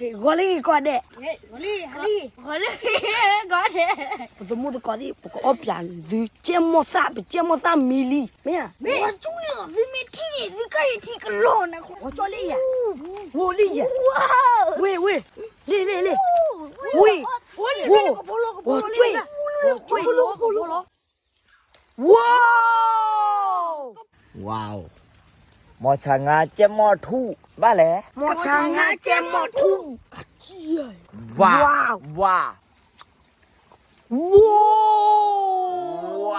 ဂီၤလၢဂ့ၤကီးဒဲး, ဂီၤလၢဂ့ၤကီးဒဲး, ပသမူသကိးသ့ၣ် ပကအီၣ်ပၠးသု ကဲမီၢ်သၣ် ပကဲမီၢ်သၣ်မံၤလံ, မ့ၢ်ဧါ, သုမ့ၢ်ထံၣ်န့ၣ် သုကယထံၣ်ကလီၤနၤ, ဂီၤကၠီလံယၤ, ဝိလံယၤ, ဝ့ၢ်ဝ့ၢ်, လ့ၣ်လ့ၣ်လ့ၣ်, ဝ့ၢ်, ဝ့ၢ်, ဂီၤကၠီ, ဂီၤကၠီ, ဝိၢ်, ဝါ, မီၤဆါငါကဲမီၢ်ထူၣ်, ဘၣ်လဲၣ်, မီၤဆါငါကဲမီၢ်ထူၣ်, ဝါ, ဝါ, ဝါ, ဝါ,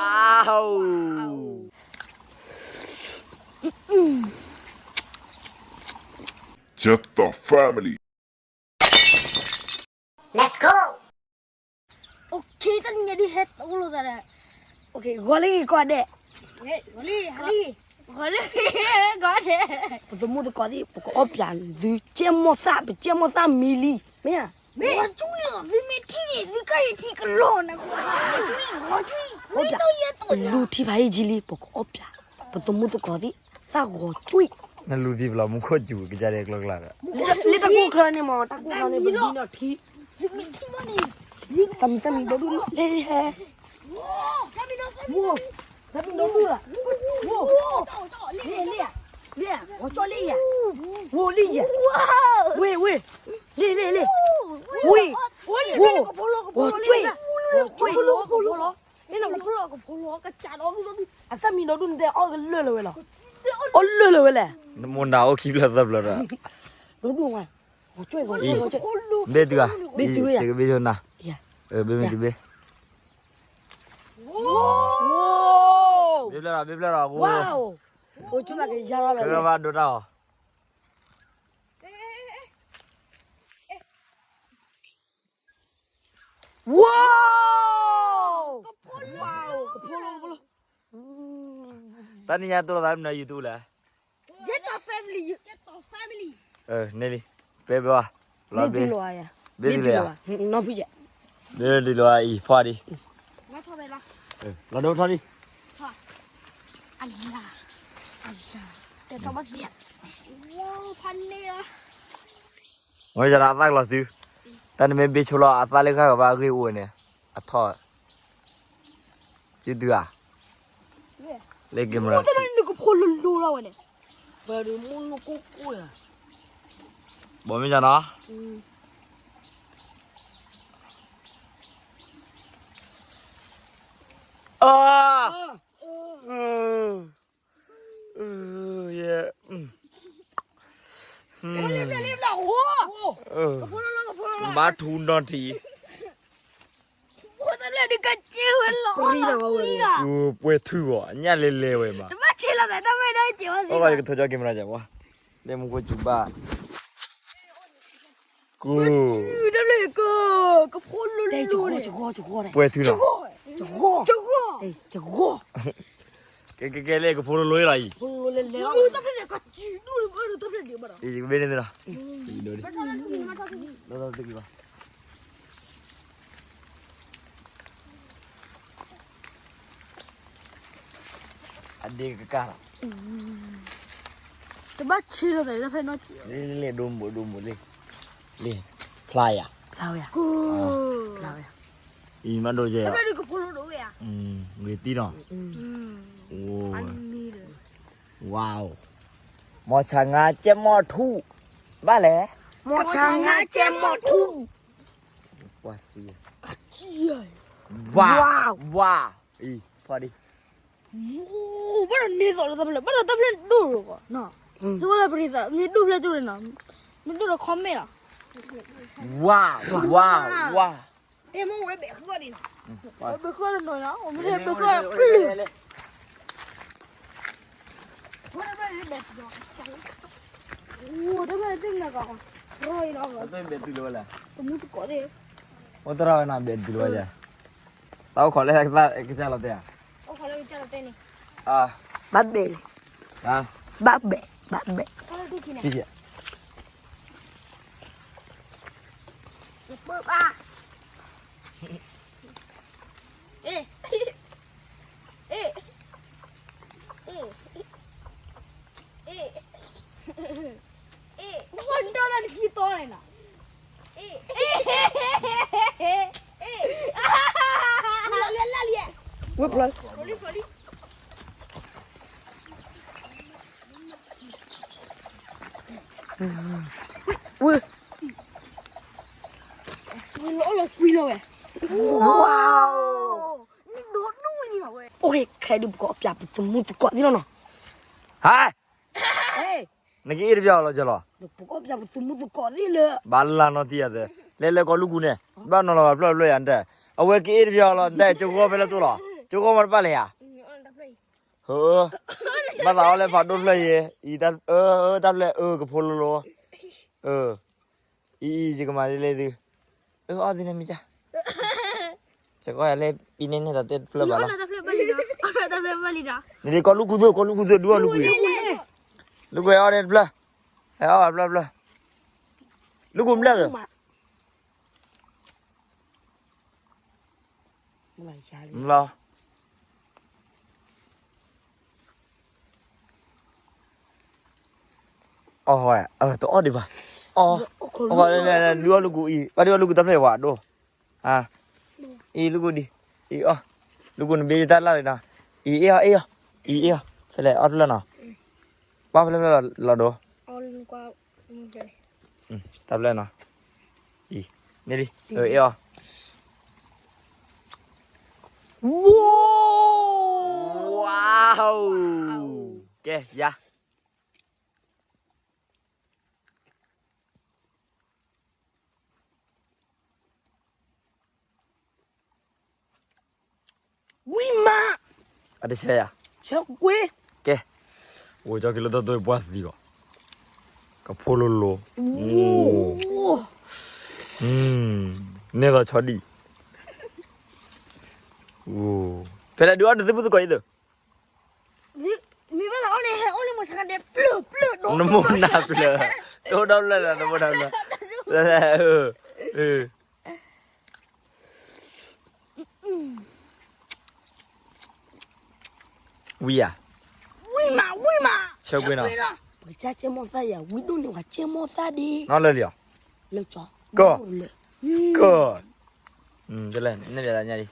Just the family. Let's go. တနံၤညါဒ်ဟဲတအိၣ်လိာ်သးဒီး, ဂီၤလၢဂ့ၤကီးဒဲး, ဂီၤလၢဂ့ၤကီးဒဲး, ပသမူသကိးသ့ၣ် ပကအီၣ်ပၠးသု ကဲမီၢ်သၣ် ပကဲမီၢ်သၣ်မံၤလံ, မ့ၢ်ဧါ, သုမ့ၢ်ထံၣ်န့ၣ် သုကယထံၣ်ကလီၤနၤ, လူၤထံဖးယံၤလံ ပကအီၣ်ပၠး, ပသမူသကိးသ့ၣ် သၣ်ဂီၤကွံာ်, နလူၤထံဖးလီၤ မူခိၣ်စူၤကစၢ်ဒဲးကျီကျါဒီး, လၢတၢ်ကိၢ်ချၢန့ၣ်မး တၢ်ကိၢ်ချၢန့ၣ် ပဒံနီၢ်ထံ, သၣ်မံၤသၣ်မံၤဒီဒူၣ် လ့ဟဲ, သၣ်မံၤဒီဒူၣ်လီၤ, လ့လ့ဧါ, လ့ဧါ, ဂီၤကၠီလ့ယၤ, ဝိလံယၤ, ဝ့ၢ်ဝ့ၢ်, လ့လ့လ့, ဝ့ၢ်, ဝိၢ်, ဂီၤကွံာ်, ဂီၤကွံာ်, လ့လီၤ ကဖိလီၤ, ကဖိလီၤ, အသၣ်မံၤဒီဒူၣ်န့ၣ်တဲအီၣ်ကလၢာ်လၢၤဝဲလီၤ, အီၣ်လၢာ်လၢၤဝဲလဲၣ်, နမိၢ်နၤအိၣ်ခံဖျၢၣ်သၢဖျၢၣ်ဒီး, ဒီဒူၣ်ဝဲ, ဂီၤကွံာ်, ဂီၤကွံာ်, ဘ့ၣ်တုၤဧါ, ဘ့ၣ်တုၤဝဲယၤ, ဘ့ၣ်မ့ၢ်တုၤဘ့ၣ် ဘ့ၣ်ဖျၢၣ်ဒီး ဘ့ၣ်ဖျၢၣ်ဒီး, ကဘၣ်ဒိတၢ်အီၤ, ဝါ, တၢ်နံၤညါတိၢ်လိာ်သး မနုၤ YouTube လဲၣ်, န့ၣ်လံ, ပဲဘၣ်, လီၤဘ့ၣ်, ဘ့ၣ်ဒ်လဲၣ်, ဘ့ၣ်ဒ်လဲၣ်အံၤ ဖီဒံး, လီၤဒိထီၣ်ဒံး, ဝဲဒၣ်အသၣ်ကလီၤစု, တၢ်နမ့ၢ်ဘ့ၣ်ဆိလီၤအသၣ်လၢဃၣ်ကဘၣ်အဂ့ၢ်အိၣ်ဝဲန့ၣ်, အထီၣ်, စုတုၤဧါ, လၢ camera နကဖိလၢလီၤလီၤဝဲန့ၣ်, ဘၣ်မ့ၢ်နီၤ, အ, ယဲ, ဘၣ်ထူနီၢ်ထံ, ပှဲၤထုဂီၤ ညၣ်လဲၤလဲၤဝဲမး, အီၣ်ဘၣ်ယကထိးကၠီ camera ကၠီဝါ, လၢမူခိၣ်စူၤဘၣ်, က, ပှဲၤထုလီၤ, ကဲကဲကဲ လၢကဖိလိၤလိၤလီၤအံၤ, ယကဘ့ၣ်န့ၣ်လီၤ, အဒ့ကကၢ်လီၤ, တဘၣ်ဆ့လီၤသးဖဲနီၢ်ကံၣ်, လ့လ့လ့ ဒိမုၣ်ဒိမုၣ်လ့, လ့, ဖျါယၤ, ဖျါဝဲယၤ, ဖျါဝဲယၤ, အံၤမ့ၢ်ဒိကဲ, ဂ့ၤတံၢ်နီၤ, ဝါ, မီၤဆါငါကဲမီၢ်ထူၣ်, ဘၣ်လဲၣ်, မီၤဆါငါကဲမီၢ်ထူၣ်, ဝါ, ဝါ, အံၤ, ဘၣ်ဒီးန့ၢ်သီးလၢတၢ်ဖျၢၣ်, ဘၣ်ဒီးတၢ်ဖျၢၣ်ဒိၣ်လီၤကီးနီၤ, သုဝဲပရံသး မ့ၢ်ဒိၣ်ဖျၢၣ်ဒိၣ်န့ၣ်နီၤ, မ့ၢ်ဒိၣ်ဒီး comment လီၤ, ဝါ, ဝါ, ဝါ, ဘဲဃီတနီၤနီၤ, ဘဲဃီတနီၤ, အိၣ်တရၣ်ဝဲနီၤ ဘဲတုၤလီၤဝဲလဲၣ်, တၢ်အိၣ်ခိးလၢကစၢ်လီၤတဲာ်ဧါ, ဘၣ်ဘဲလဲၣ်, ဘၣ်ဘဲ, ဘၣ်ဘဲ, အ့ၣ်, အ့ၣ်, အ့ၣ်, အ့ၣ်, အ့ၣ်, ဝဲဒီးလၢနခံတီၤန့ၣ်နီၤ, ဝဲဖျါ ဝဲ ဝဲလီၤလီၤကွံလီၤဝဲ နဒိၣ်ဒိၣ်လံဝဲ အိၣ်ခဲဒုးပကအီၣ်ပၠးပသမူသကိးသ့ၣ်လီၤနီၤ ဟဲ နကအ့ၣ်တပျၢ်အီၤလီၤကလီၤ ပကအီၣ်ပၠးပသမူသကိးသ့ၣ်လၢ ဘၣ်လၢနီၢ်သံယၤသဲ လဲၤလဲၤကီၢ်လူၢ်ကူန့ၣ် ဘၣ်နီၤလီၤဘၣ်ဖျၢၣ်ဖျၢၣ်ယၤနတဲ အဝဲကအ့ၣ်တပျၢ်အီၤလီၤ နတဲကၠိဂီၢ်ဖဲလဲၣ်တိၢ်လီၤ ကၠိဂီၢ်မ့ၢ်တပၣ်လဲၣ်ယၤ ဟၢ ဘၣ်သးအီၣ်လၢဖးဒိၣ်ဖျၢၣ်ယဲ အံၤ တၢ်ဖျၢၣ်အၢ ကဖိလိၤလိၤ အံၤ အံၤ ယကမၤလၢသု အၢ အီၣ်သုန့ၣ်မ့ၢ်ကၢ် စကီယၤလဲၣ် ပံၤန့ၣ်န့ၣ်တၢ်တဲတဖျၢၣ်ဘၣ်လီၤ နဒ်ကီၢ်လူၢ်ကူသိး ကီၢ်လူၢ်ကူသိး ဒုးအီၣ်လူၢ်ကူအံၤ လူၢ်ကူအံၤအီၣ်န့ၣ်တဖျၢၣ် ဟဲအီၣ်ဘၣ်ဖျၢၣ်ဖျၢၣ် လူၢ်ကူမ့ၢ်လၢ်သၢ မ့ၢ်လီၤ အီၣ်ဝဲ တအီၣ်ဒံးဘၣ် အီၣ် ဒုးအီၣ်လူၢ်ကူအံၤ ဘၣ်ဒုးအီၣ်လူၢ်ကူတဖျၢၣ်ဝဲဒိၣ် အံၤလူၢ်ကူဒံး အံၤအီၣ် လူၢ်ကူနဘ့ယတၢ်လၢ်လံနီၤ အံၤအ့ၣ်အီၣ်အ့ၣ်အီၣ် အံၤအ့ၣ်အီၣ် ဖဲလဲၣ်အီၣ်ဖျၢၣ်နီၤ ပၣ်ဖျၢၣ်ဖျၢၣ်လီၤဒိၣ် တၢ်ဖျၢၣ်နီၤ အံၤ န့ၣ်လံ အ့ၣ်အီၣ် ဝါ ကဲ ယၤ ဝံၤမး အတဆဲယၤ ဆၢကွ့ ကဲ အိၣ်ကၠီက့ၤလၢတၢ်တိၢ်ပှၢ်သံဂီၤ ကဖိလိၤလိၤ န့ၢ်လီၤဆီဒံၣ် ဖဲလဲၣ်ဒုးအီၣ်နသုမုၣ်သကိးအံၤသၢ မ့ၢ်ဘၣ်လီၤအီၣ်န့ၣ် ဟဲအိၣ်လၢမိၢ်ဆါခါဒဲး ပျၢၢ်ပျၢၢ်ဒိၣ် နမိၢ်နၢ်ပျၢၢ် တိၢ်ဒီဖျၢၣ်လီၤ နမိၢ်နၢ်ပျၢၢ် ဝံၤဧါ ဝံၤမး ဝံၤမး ဆၢကွံာ်နီၤ ပကစၢ်ကဲမီၢ်သၣ်ယၤ ဝံၤဒိၣ်န့ၣ် ပှၤကဲမီၢ်သၣ်ဒံး နီၢ်လၢလံၤဧါ လၢကၠီ ကၢ ကၢ တလဲၣ် နဲၣ်ပျးသးညါလံ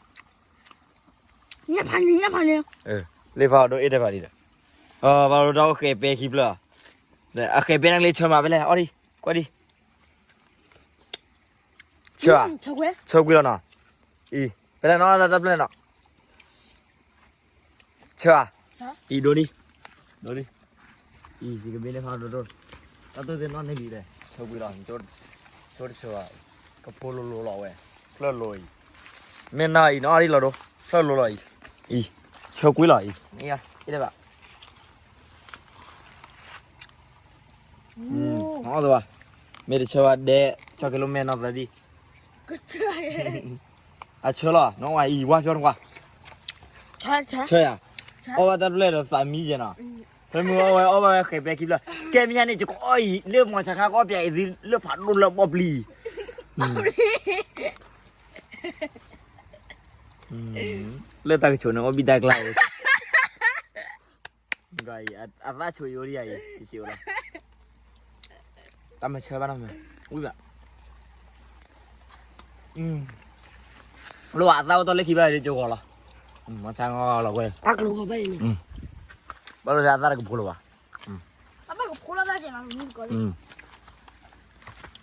ညၣ်ဖးန့ၣ် ညၣ်ဖးန့ၣ် လ့ဖးအီၤဒိၣ်အ့ၣ်တဲဖးဒံးဒီး ပှၤလိတၢ်အိၣ်ဃဲးပဲခံဖျၢၣ် အဃဲးပဲနကလ့ဆၢမးဖဲလဲၣ် အီၣ်ဒံး ကွၢ်ဒံး ဆၢဧါ ဆၢကွံာ်လီၤနီၤ အံၤ ဖဲလဲၣ်နီၤ တၢ်တဖျၢၣ်နီၤ ဆၢဧါ အံၤဒိၣ်ဒံး ဒိၣ်ဒံး အံၤ ယကဘ့ၣ်န့ၣ်ဖးဒိၣ်ဒိၣ် တၢ်တိၢ်သ့ၣ်နီၣ်န့ၢ်လံဒီး ဆၢကွံာ်လီၤ ဆိတဆၢဘၣ် ကဖိလိၤလိၤလီၤဝဲ ဖျၢၣ်လိၤအံၤ မ့ၢ်နီၢ်အံၤနီၢ်ဒံးလီၤဒိၣ် ဖျၢၣ်လိၤလီၤအံၤ အံၤ ဆၢကွံာ်လီၤအံၤ အ့ၣ်ဘၣ် အီၣ်သဘၣ် မ့ၢ်တဆၢဘၣ်ဒဲး ကၠီက့ၤလိာ်မဲာ်နီၢ်သၢဒံး အဆၢလီၤ နအီၣ်ဝဲအံၤ ဝါဖျီနကွၢ် ဆၢယၤ အီၣ်ဘၣ်တၢ်ဖျၢၣ်ဒီးသးမံယဲနီၤ ဖဲမုၢ်အီၣ်ဝဲ အီၣ်ဘၣ်ဝဲဃဲးပဲခံဖျၢၣ် ကဲမ့ၢ်ညါန့ၣ် ယကအီၣ်အံၤ လၢမီၤဆါခါကအီၣ်ပၠးအံၤသုလၢဖးဒိၣ်လၢဘီပျံၤ လၢတၢ်ကဆိးန့ၣ် အီၣ်ဘံၣ်တၢ်ကျါ အသၣ်ဆိးယိၤဒံးယၤအံၤ ဆံးဆံးအိၣ်လီၤ တၢ်မၤဆၢဘၣ်နီၤ ဝံၤဘၣ် လိၣ်အသၣ်အိၣ်တီၢ်လၢခံဘၣ်လၢကၠိဂီၤလီၤ မၤဆါငီလီၤကွဲ တၢ်ကလိၤဂီၤဘၣ်အံၤန့ၣ် ဘၣ်လိၣ်လၢအသၣ်တကဖိလိၤဘၣ်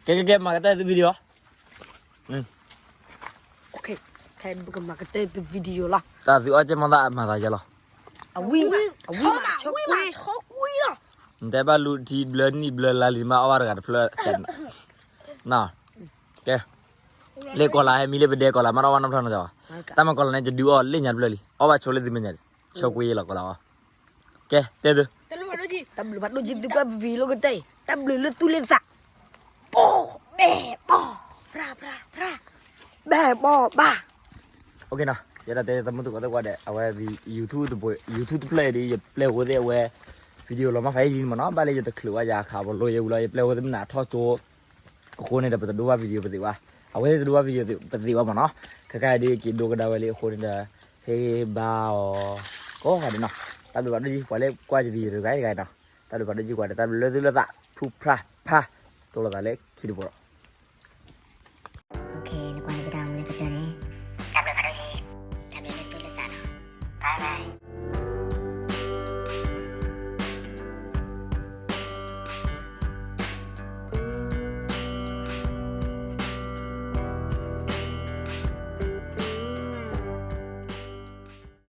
ကဲကဲကဲ မၤကတၢၢ်သု video ခဲပကမၤကတၢၢ်ပ video လီၤ တၢ်သုအီၣ်ကဲမီၢ်သၣ်မၤသးယဲလီၤ အဝံၣ် အဝံၣ်မး ဆၢကွံာ် နတဲဘၣ်လူၤထံဘျၢနံၣ်ဘျၢလါလံၤမး အီၣ်ဘၣ်တဂၤတဖျၢၣ် ကဲ လၢကီၤလၤဟဲမံလၢပဒဲကီၤလၤမး တအီၣ်ဘၣ်နီတဖျၢၣ်နီတဂၤဘၣ် တၢ်မၤကီၤလၤန့ၣ် ယဒုးအီၣ်လၢညါတဖျၢၣ်လံ အီၣ်ဘၣ်ဆိလၢသုမဲာ်ညါလံ ဆၢကွံာ်လီၤကီၤလၤအီၤ ကဲ တဲသု တၢ်ဘျုးဘၣ်ဒိၣ်ကံ သုကွၢ် video လၢကတၢၢ်အံၤ တၢ်ဘျုးလၢသူၣ်လၢသး ဘဲဘီဘၣ် ယဲဒၣ်တဲသမုၢ်သကိးသ့ၣ်ကွၢ်ဒီး အဝဲ YouTube တပှဲၤ YouTube တဖျၢၣ်အံၤဒီး ယပျဲၢ်ဃိသ့ၣ်အဝဲ video လီၤမၢ်ဖးယံာ်လံမ့ၢ်နီၤ ဘၣ်လၢယတချုးဘၣ်ယၤအခါ ပလိယဲဝံၤလီၤ ယပျဲၢ်ဃိသ့ၣ်မနုၤထီၣ်ကၠိ အဃိန့ၣ်ဒီး ပတဒိဘၣ် video ပသ့ၣ်ဘၣ် အဝဲသ့ၣ်တဒိဘၣ် video ပသ့ၣ်ဘၣ်မ့ၢ်နီၤ ခဲခါအံၤဒီး က့ၤဒိကဒါဝဲလံအဃိန့ၣ်ဒီး ဟ့ၣ်ဂံၢ်ဘါအီၤ ကိးဂၤဒဲးနီၤ တၢ်ဘျုးဘၣ်ဒိၣ်ကံ ပှၤလၢကွၢ်ယ video တဂၤတဂၤနီၤ တၢ်ဘျုးဘၣ်ဒိၣ်ကံ ကွၢ်ဒီး တၢ်ဘျုးလၢသုလၢသး ဖုဖျါဖါ တိၢ်လိာ်သးလၢခံတဘိလီၤ